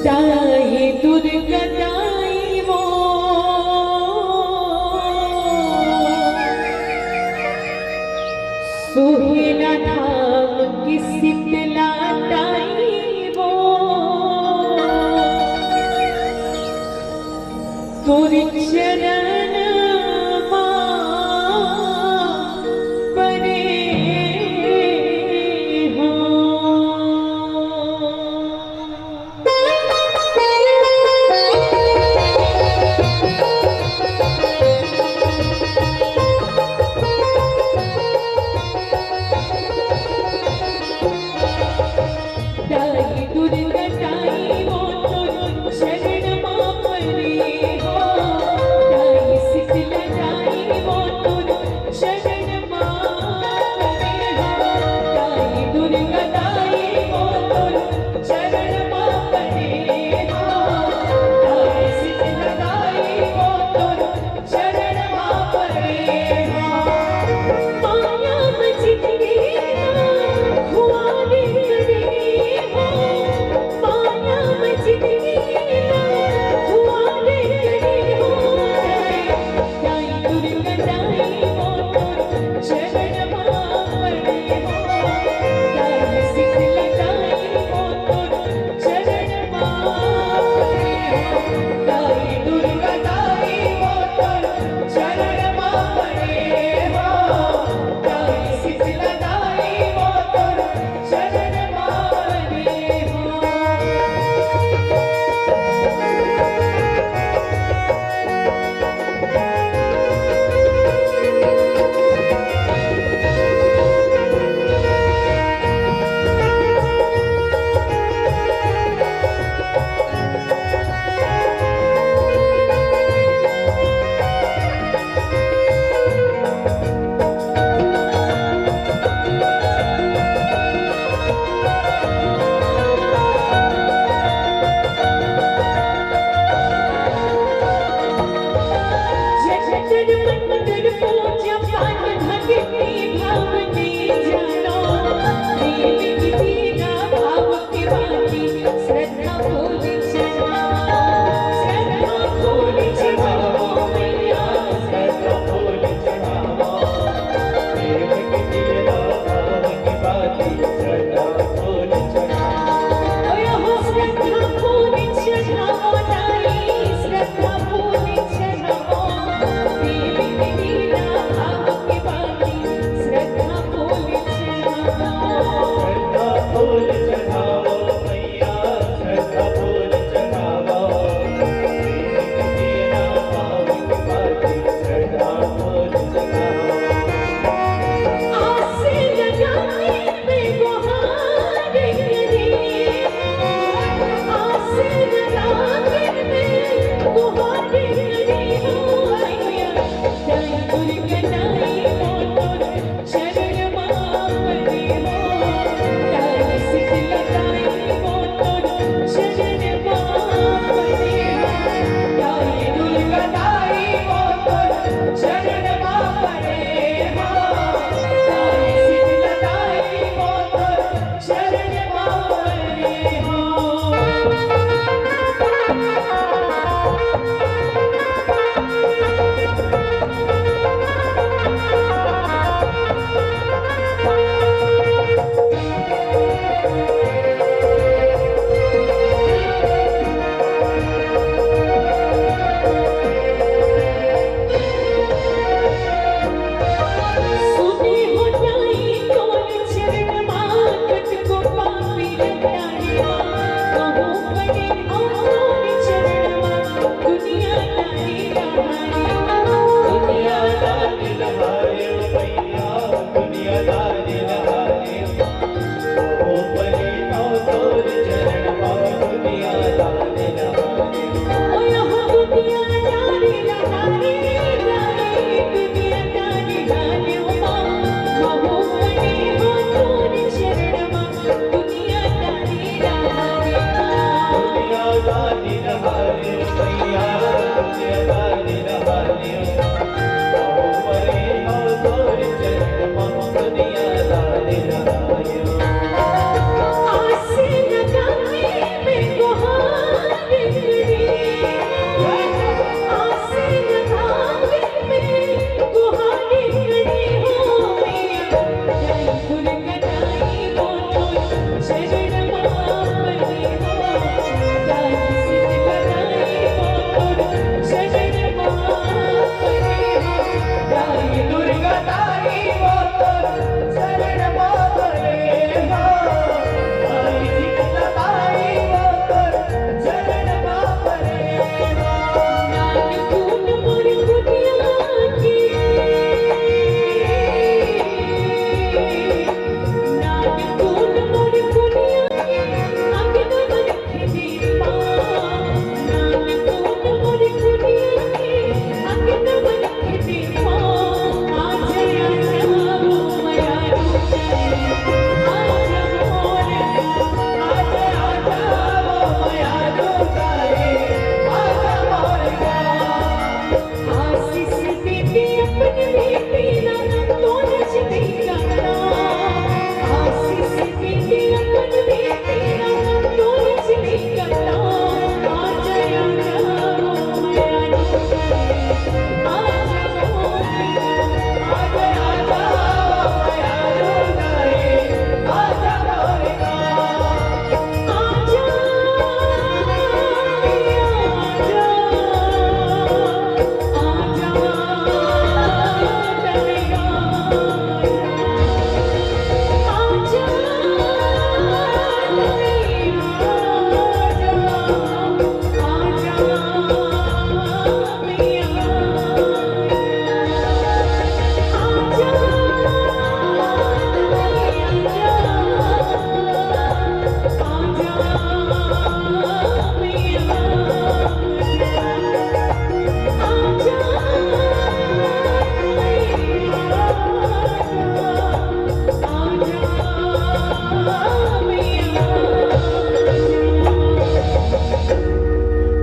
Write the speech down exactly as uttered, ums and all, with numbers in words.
ताई दुर्गा ताई वो, सोहेला धाम की शीतला ताई वो, तोर चरण मा परे हो। ताई दुर्गा ताई वो तोर शरण मा परे हो, ताई शीतला ताई वो तोर शरण मा परे हो, ताई दुर्गा ताई वो तोर शरण मा परे हो, ताई शीतला ताई वो तोर शरण मा परे हो। माया में जितनी ना हुआ रे करे हो, माया में जितनी ना हुआ रे करे हो। ताई दुर्गा ताई वो तोर शरण मा परे हो, ताई शीतला ताई वो तोर शरण मा परे हो, ताई दुर्गा ताई वो तोर शरण मा परे हो, ताई शीतला ताई वो तोर शरण मा परे हो।